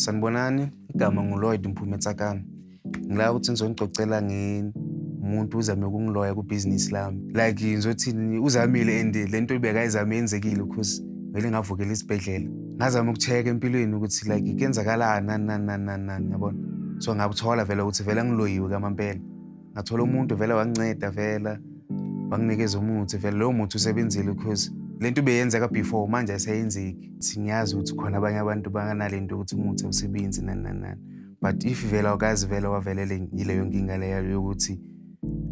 Sanibonani, igama nguLloyd Mphume Tsakane. Ngila ukuthi ngizonixoxela ngemuntu uzame ukungiloya kubhizinisi lami. Like ngizothini, uzamile and le nto ibekayizame yenzekile because vele ngavukela isibhedlela. Ngazama uku-check-a empilweni ukuthi like kuyenzakalani, nani nani nani nani nani, yabona. So ngabuthola vele ukuthi vele ngiloyiwe kamampela. Ngathola umuntu vele wanginceda vela, wanginikeza umuthi vele, lowo muthi usebenzile because le nto beyenzeka before manje ayisayenzeki. Ngiyazi ukuthi khona abanye abantu banganale nto ukuthi umuthi awusebenzi nani nani nani. But if vele awukazi vele wavelele yileyo nkinga leyo yokuthi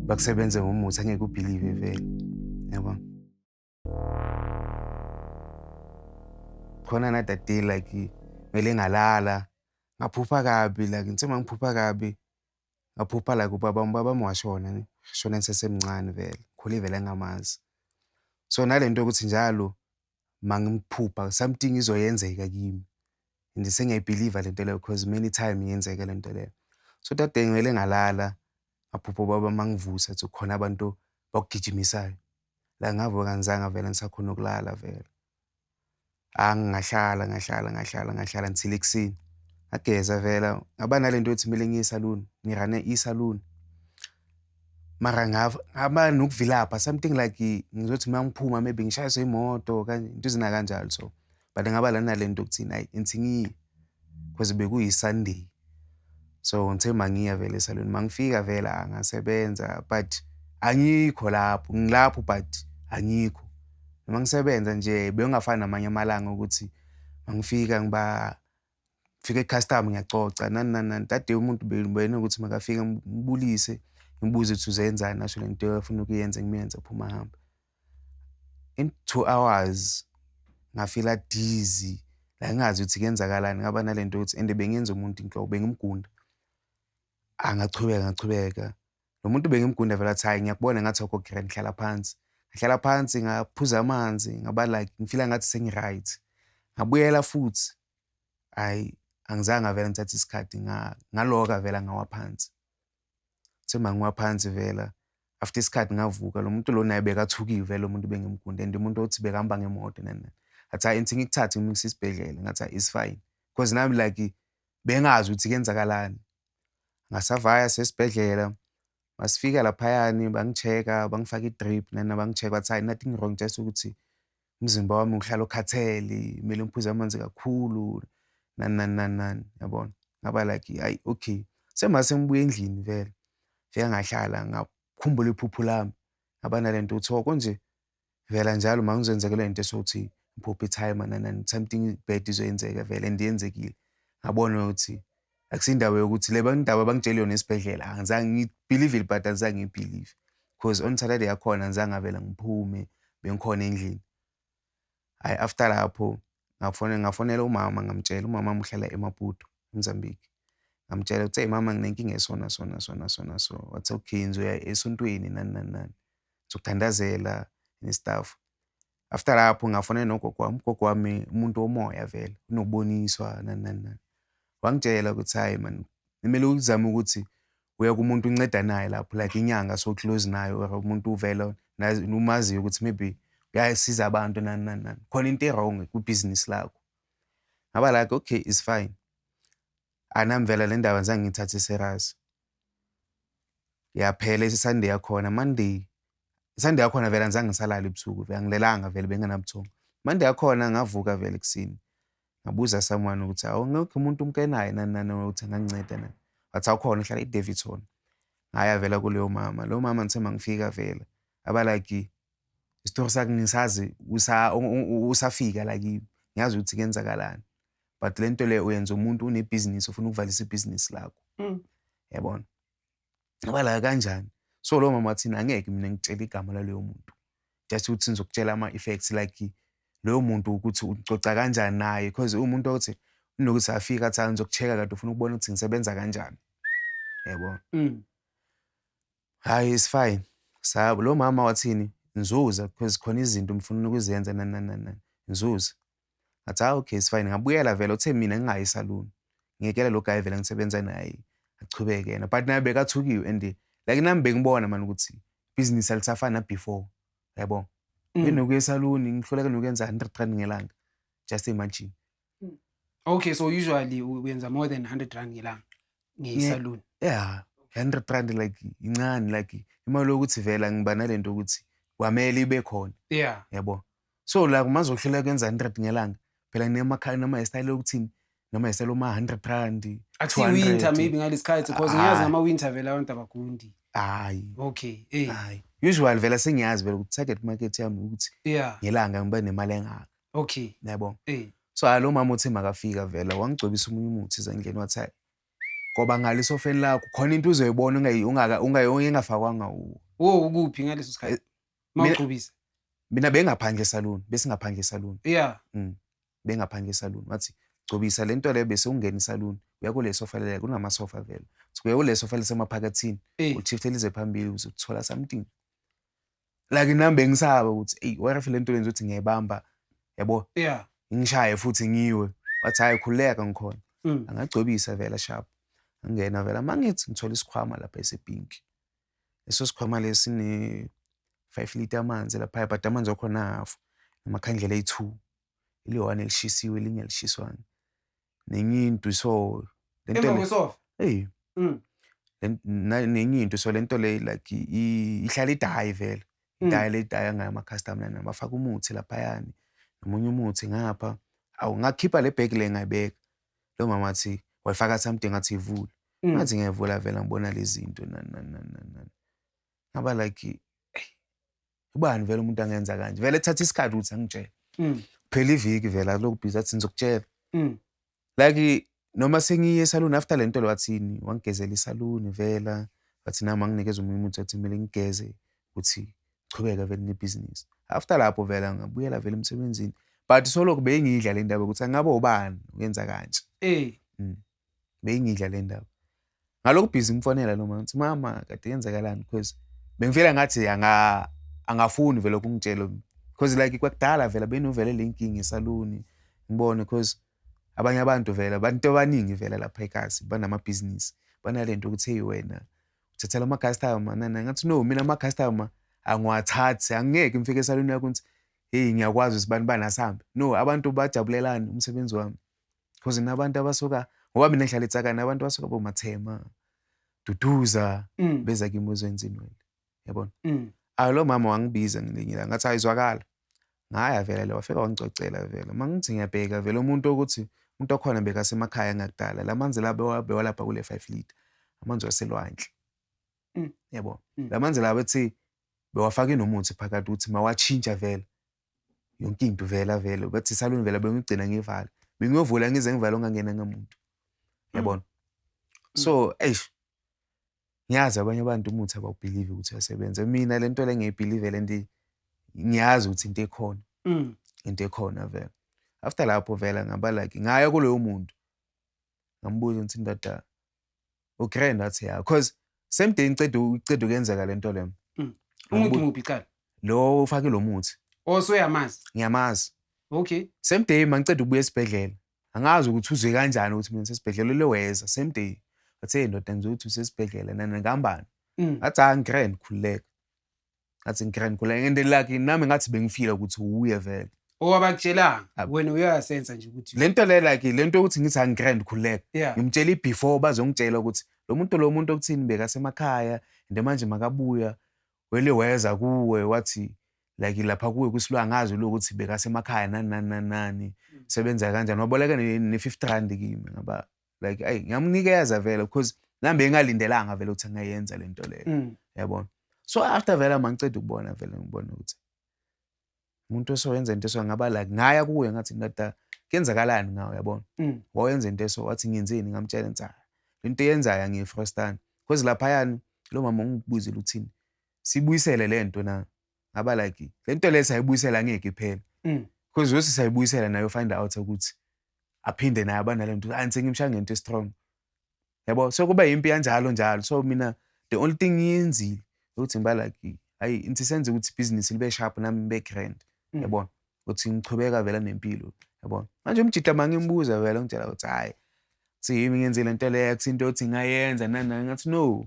bakusebenze ngomuthi, angeke u-believe vele, yabo. Khona another day like vele ngalala ngaphupha kabi, like ngithe mangiphupha kabi ngaphupha like ubaba wami, ubaba wami washona ne, washona ngisesemncane vele, ngikhule vele ngingamazi. So nalento yokuthi njalo mangiphupha something izoyenzeka kimi and sengiyayi-believe-a lento leyo because many time iyenzeka lento leyo. So that day ngivele ngalala ngaphupha ubaba mangivusa ethi khona abantu bakugijimisayo. La ngavuka angizange vele ngisakhona ukulala vele. Ngahlala ngahlala ngahlala ngahlala until ekuseni. Ngageza vela, ngaba nalento yokuthi kumele ngiye esaluni, ngi-run-e isaluni. Mara ngaba nokuvilapha, something like ngizothi uma ngiphuma maybe ngishayiswe imoto kanje, into ezina kanjalo so. But ngaba la nalento yokuthini, hhayi ngithi ngiye because bekuyi-Sunday. So ngithe mangiya vele esaluni, mangifika vele ngasebenza but angikho lapho, ngilapho but angikho. Noma ngisebenza nje bekungafani namanye amalanga ukuthi mangifika ngiba fika i-customer ngiyacoca nani nani nani. That day umuntu benokuthi makafika ngibulise, ngimbuze ukuthi uzenzani, asho lento afuna ukuyenza, ngimenze aphume ahambe. In 2 hours ngafila dizzy, la ngingazi ukuthi kuyenzakalani, ngaba nalento yokuthi and bengiyenza umuntu inhloko, bengimgunda. Ngachubeka ngachubeka. Lo muntu bengimgunda vele wathi, "Hhayi, ngiyakubona ngathi awukho grand, hlala phansi." Ngahlala phansi, ngaphuza amanzi, ngaba like ngifila ngathi sengi-right. Ngabuyela futhi, hhayi, angizange ngavela ngithathe isikhathi, ngaloka vela ngawa phansi. Kuthe mangiwa phansi vela after isikhathi ngavuka, lo muntu lo naye bekathukiwe vele, lo muntu bengimgunda and umuntu othi bekahamba ngemoto nani nani. Athi, "Hhayi, ngithi ngikuthathe ngimikise esibhedlela." Ngathi, "Hhayi, it's fine." Because nami like bengazi ukuthi kuyenzakalani. Ngasavaya sesibhedlela, masifika laphayani bangi-check-a, bangifaka i-drip nani bangi-check-a, bathi, "Hhayi, nothing wrong, just ukuthi umzimba wami uhlala ukhathele, kumele ngiphuze amanzi kakhulu nani nani nani nani," yabona. Ngaba like, hhayi, okay. Semase ngibuya endlini vele, ngifika ngahlala ngakhumbula iphupho lami, ngaba nalento yokuthi oh konje vela njalo uma ngizenzekela lento esokuthi ngiphuphe i-timer nani nani, something bad izoyenzeka vele and yenzekile. Ngabona ukuthi akusiyo indaba yokuthi le ndaba abangitshele yona esibhedlela angizange ngiyi-believe-ile but angizange ngiyi-believe because on Saturday yakhona angizange ngavela ngiphume, bengikhona endlini. Hhayi, after lapho ngafonela umama, ngamtshela, umama wami uhlala eMaputo, eMozambique. Ngamtshela ukuthi, "Eyi mama, nginenkinga esona sona sona sona so." Wathi, "Okay, ngizoya esontweni nani nani nani, ngizokuthandazela and stuff." After lapho ngafonela nogogo wami, ugogo wami umuntu womoya vele, unokuboniswa nani nani nani. Wangitshela ukuthi, "Hhayi man, kumele uzame ukuthi uye kumuntu unceda naye lapho, like inyanga so close nayo or umuntu vele umaziyo ukuthi maybe uyasiza abantu nani nani nani. Khona into e-wrong kwibhizinisi lakho." Ngaba like, "Okay, it's fine." Nami vele le ndaba angizange ngiyithathe serious. Yaphela i-Sunday yakhona, Monday, i-Sunday yakhona vele angizange ngisalala ebusuku vele, angilelanga vele, bengingenabuthongo. Monday yakhona ngavuka vele ekuseni, ngabuza someone ukuthi, "Awungekho umuntu umkenaye nani nani ukuthi anganginceda nani?" Wathi, "Awukhona, uhlala e-Daveyton." Ngaya vela kuleyo mama, loyo mama ngithe mangifika vele aba like, "Isitori sakho ngisazi usafika la kimi, ngiyazi ukuthi kuyenzakalani. But le nto le uyenza umuntu unebhizinisi ufuna ukuvalisa ibhizinisi lakho." Yabona? Ngaba la, "Kanjani?" So lo mama wathini, "Angeke mina ngikutshele igama laloyo muntu. Just ukuthi ngizokutshela ama-effects like loyo muntu ukuthi ucoca kanjani naye because umuntu othi unokuthi afike athi ngizoku-check-a kade ufuna ukubona ukuthi ngisebenza kanjani." Yabo? Hhayi, it's fine. Sabo lo mama wathini, "Ngizoza because khona izinto ngifuna ukuzenza nani nani nani nani. Ngizoza." Ngathi, "Hhayi, okay, it's fine." Ngabuyela vele, uthe mina ngingayi esaluni. Ngiyekela lo guy vele ngisebenza naye achubeke yena. But naye bekathukiwe and like nami bengibona mani ukuthi ibhizinisi alisafani na before. Yabo? Benokuya esaluni ngihluleka nokuyenza R100 ngelanga. Just imagine. Okay, so usually uyenza more than R100 ngelanga ngesalon. Yeah, R100 like incane, like imali yokuthi vela ngiba nalento ukuthi kwamele ibe khona. Yabo, so la mazohlela kwenza 100 ngelanga phela, nemakhaya noma isitayile yokuthini, noma isitayile oma R100. Akusi-winter maybe ngalesikhathi, because ngiyazi Ah. ngama-winter vele abantu abagundi. Hayi. Okay. Hayi, usually vela sengiyazi vele ukuthi target market yami ukuthi ngelanga ngibe nemali engaka. Yabo. So hayi, lo mama uthi makafika vela wangigcobisa omunye umuthi ezandleni, wathi hayi, ngoba ngale esofeni lakho khona into uzoyibona engafakwanga uwo. Wo, ukuphi ngaleso sikhathi mawugcobisa? Mina bengaphandle esaluni, besingaphandle esaluni. Bengaphandle esaluni, wathi gcobisa le nto leyo bese ungena esaluni, uya kule sofa leyo, kunamasofa vele. Uthi uya kule sofa lisemaphakathini, ulithi lize phambili, uzothola something. Like nami bengisaba ukuthi eyi, what if le nto lenza ukuthi ngiyayibamba, yabo, ngishaye futhi ngiwe. Wathi hhayi, khululeka, ngikhona. Angagcobisa vela sharp, angena vela, mangithi ngithola isikhwama lapha esepinki. Leso sikhwama lesi sine-5 litre amanzi laphaya, but amanzi wakhona ahafu, namakhandlela ayi-two, eliyi-one elishisiwe, elinye alishiswanga, nenye into. So le nto Emva kwesofa. Eyi. Nenye into. So le nto le like ihlala idayi vele, idayi le idaya ngayo ama-customer nani, bafaka umuthi laphayani, nomunye umuthi ngapha. Awu, ngakhipha le bag le, ngayibeka. Lo mama wathi wayifaka something, ngathi ivule. Ngathi ngiyayivula vela, ngibona lezi zinto, nani nani nani nani nani. Ngaba like, "Eyi, ubani vele umuntu angenza kanje?" Vele ethatha isikhathi ukuthi angitshele. Phela iviki vele alokhu busy, athi ngizokutshela. Like noma sengiye esaluni after le nto le, wathini, wangigezela isaluni vela, wathi nami wanginikeza omunye umuthi, wathi kumele ngigeze ukuthi chubeka vele nebhizinisi. After lapho vela ngabuyela vele emsebenzini, but solokhu bengiyidla le ndaba ukuthi angabe ubani uyenza kanje. Bengiyidla le ndaba. Ngalokhu busy ngimfonela lo mama, ngithi mama, kade yenzakalani? Because bengifela ngathi angafuni vele ukungitshela, because like kwakudala vele benovele le nkinga esaluni, ngibone because abanye abantu vele, abantu abaningi vele lapha ekasi banamabhizinisi, banalento ukuthi hey, wena uthathela ama-customer nana. Ngathi no, mina ama-customer angiwathathi, angeke ngifike esaluni yakho ngithi hey, ngiyakwazi ukuthi bani bani asambe. No, abantu bajabulelani umsebenzi wami, because nabantu abasuka, ngoba mina ngihlala eTsakane, abantu abasuka boMathema, Duduza, beza kimi uzoyenza inwele, yabona. Ayi, lo mama wangibiza ngelinye ilanga, ngathi ayizwakala. Ngaya vele le, wafika wangicocela vele. Uma ngithi ngiyabheka vele umuntu ukuthi umuntu wakhona bekasemakhaya ngakudala, la manzi la bewalapha kule 5 litre, amanzi waselwandle. Yabo. La manzi la bethi bewafake nomuthi phakathi ukuthi mawatshintsha vele yonke into vela vele. Bathi isaluni vele bengigcina ngivala, bengiyovula ngize ngivale, ungangena ngamuntu, yabona. So eish, ngiyazi abanye abantu umuthi abawubhilivi ukuthi uyasebenza. Mina le nto le ngiyibhilive le nto, ngiyazi ukuthi into ekhona, into ekhona vele. After lapho vele ngaba like ngaya kuloyo muntu, ngambuza ukuthi ndoda, ugrand? Wathi ya, cause same day ngiceda uceda ukuyenzeka le nto le. Umuntu muphi cala? Lo ufake lo muthi. Oh, so uyamazi. Ngiyamazi. Same day mangiceda ukubuya esibhedlela, angazi ukuthi uzwe kanjani ukuthi mina ngisesibhedlela, lo weza same day, wathi hey ndoda, ngizokuthi usesibhedlela nana, ngihambani? Ngathi hayi, ngigrand, khululeka. Ngathi ngigrand, khululeka. And like nami ngathi bengifila ukuthi uye vele. Owabakutshelanga wena uyasensa nje ukuthi Le nto le, like le nto yokuthi ngithi angigrand, khululeka, ngimtshela i-before bazongitshela ukuthi lo muntu okuthini bekasemakhaya, and manje makabuya wele weza kuwe, wathi like lapha kuwe kusilwa, angazi lo ukuthi bekasemakhaya nani nani nani nani, sebenza kanjani, waboleka ne-R50 kimi. Ngaba like ayi, ngiyamnikeza vele, because nami bengingalindelanga vele ukuthi angayenza le nto leyo. Yabona. So after vele mangiceda ukubona vele, ngibona ukuthi umuntu osoyenza into eso, ngaba like ngaya kuye, ngathi ndoda, kuyenzakalani ngawe, yabona? Wayenza into eso. Wathi ngiyenzeni? Ngamtshela ngithi "Ah, le nto yenzayo angiyifrostani, because laphayani lo mama ungibuzile uthini, sibuyisele le nto na?" Ngaba like le nto le sayibuyisela angeke iphele, because yothi sayibuyisela nayo find out ukuthi aphinde naye abanale nto, anti ngimshaya ngento strong, yabo. So kuba impi kanjalo njalo. So mina the only thing ngiyenzile ukuthi ngiba like hayi, inti senze ukuthi ibhizinisi libe sharp, nami ngibe grand, yabona, ukuthi ngichubeka vele nempilo, yabona. Manje umjita mangimbuza vele ungitshela ukuthi hayi, kuthi yimi ngenzile into leyo, kuthi into yokuthi ngayenza nani nani. Ngathi no,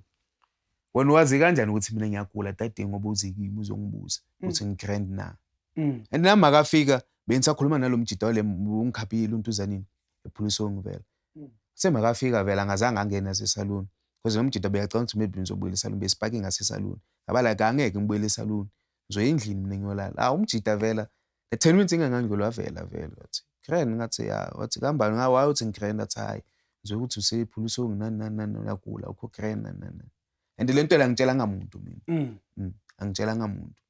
wena wazi kanjani ukuthi mina ngiyagula dade, ngoba uze kimi uzongibuza ukuthi ngi-grand na? And nami makafika bengisakhuluma nalo mjita wale ungikhaphile untuzanini. ePhulusong vele. Semakafika vele angazange angene nasesaluni because nomjida beyacabanga ukuthi maybe ngizobuyela esaluni, besipake ngasesaluni. Ngaba like, angeke ngibuyele esaluni, ngizoya endlini mina ngiyolala. Ah, umjida vela the 10 minutes ingangangelo wavela vele, wathi grand. Ngathi ya. Wathi kambani? Ngawa uthi ngi-grand. Athi hayi, ngizokuthi usePhulusong, nani nani nani, uyagula, ukho grand, nani nani nani. And le nto la ngitshela ngamuntu mina. Angitshelanga muntu.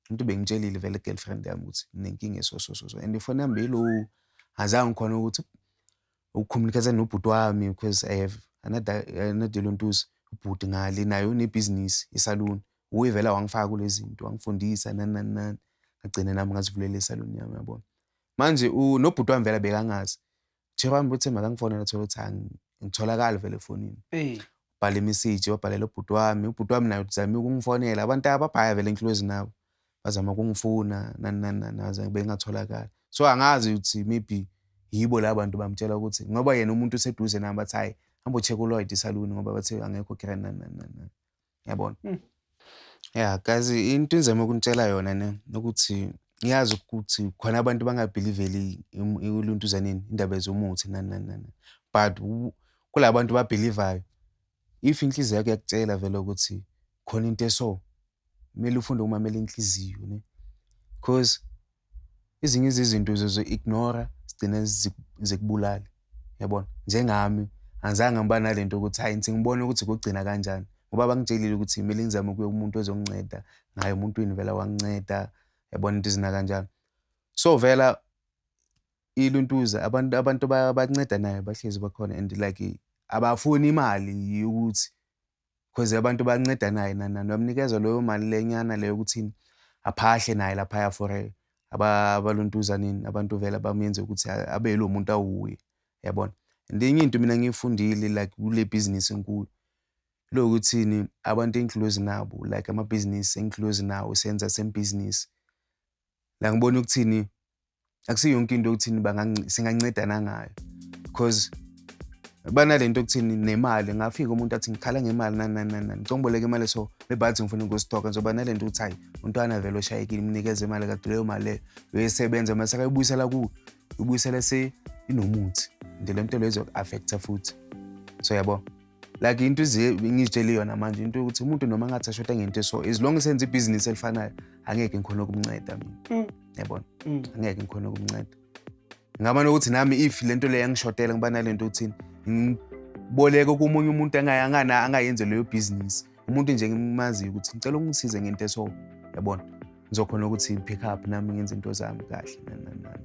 Umuntu bengitshelile vele, girlfriend yami, ukuthi nginenkinga eso so so so, and ifoni yami beyilo, azange ngikhona ukuthi uku-communicate nobhuti wami because I have another lontuza, ubhuti ngale naye unebhizinisi isaluni. Uye vele wangifaka kule zinto, wangifundisa, nani nani nani, ngagcina nami ngazivulela isaluni yami, yabona. Manje nobhuti wami vele bekangazi. Thira wami uthe makangifonela, thola ukuthi angitholakali vele efonini. Bhala imeseji, wabhalela ubhuti wami. Ubhuti wami naye uzame ukungifonela, abantu ababhaya vele enhlwezi nabo bazama ukungifuna, nani nani nani, azange, bengatholakali. So angazi ukuthi maybe yibo la bantu bamtshela ukuthi, ngoba yena umuntu useduze nami, bathi hayi, hamba ucheck uLloyd isaluni ngoba bathe angekho grand, nani nani nani nani. Yabona? Yeah guys, into engizama ukunitshela yona ne ukuthi ngiyazi ukuthi khona abantu bangabhiliveli uluntuzaneni, indaba zomuthi, nani nani nani, but kula bantu babhilivayo, if inhliziyo yakho iyakutshela vele ukuthi khona into eso, kumele ufunde ukumamela inhliziyo ne, because ezinye izinto uzozi-ignora, zigcine zikubulala, yabona. Njengami, angizange ngiba nalento ukuthi hayi, ngithi ngibone ukuthi kugcina kanjani, ngoba bangitshelile ukuthi kumele ngizame ukuya kumuntu ozonginceda ngaye. Emuntwini vele wanginceda, yabona, into ezina kanjalo. So vela iluntuza abantu banceda nayo, bahlezi bakhona and like abafuni imali yokuthi, because abantu banceda naye, nani nani, uyamnikeza leyo mali lenyana leyo ukuthi aphahle naye laphaya for abaluntuza nini, abantu vele bamenze ukuthi abe lo muntu awuye, yabona. And enye into mina ngiyifundile like kule business enkulu lokuthini, abantu engi-close nabo, like amabhizinisi engi-close nawo, senza same business la, ngibona ukuthini akusiyo yonke into ukuthini singancedana ngayo, because banalento yokuthini nemali, ngafika umuntu athi ngikhala ngemali, nani nani nani nani, ngicela ngiboleke imali, so maybe athi ngifuna ukustoka, ngizoba nalento ukuthi hayi, umntwana vele oshayekile, imnikeze imali, kade leyo mali leyo uyoyisebenza, mase akayibuyisela kuwe, uyibuyisela se inomuthi, and le nto leyo izoku-affecta futhi. So yabo, like into ize ngizitshele yona manje, into yokuthi umuntu noma ngathi ashoda ngento, so as long senze ibhizinisi elifanayo, angeke ngikhona ukumnceda mina, yabona. Angeke ngikhona ukumnceda. Ngaba nokuthi nami if lento leyo yangishodela, ngiba nalento yokuthini, ngiboleke komunye umuntu angayenzi leyo bhizinisi, umuntu nje ngimaziyo ukuthi ngicela ungisize ngento eso, yabona, ngizokhona ukuthi pick up nami ngenze into zami kahle, nani nani nani.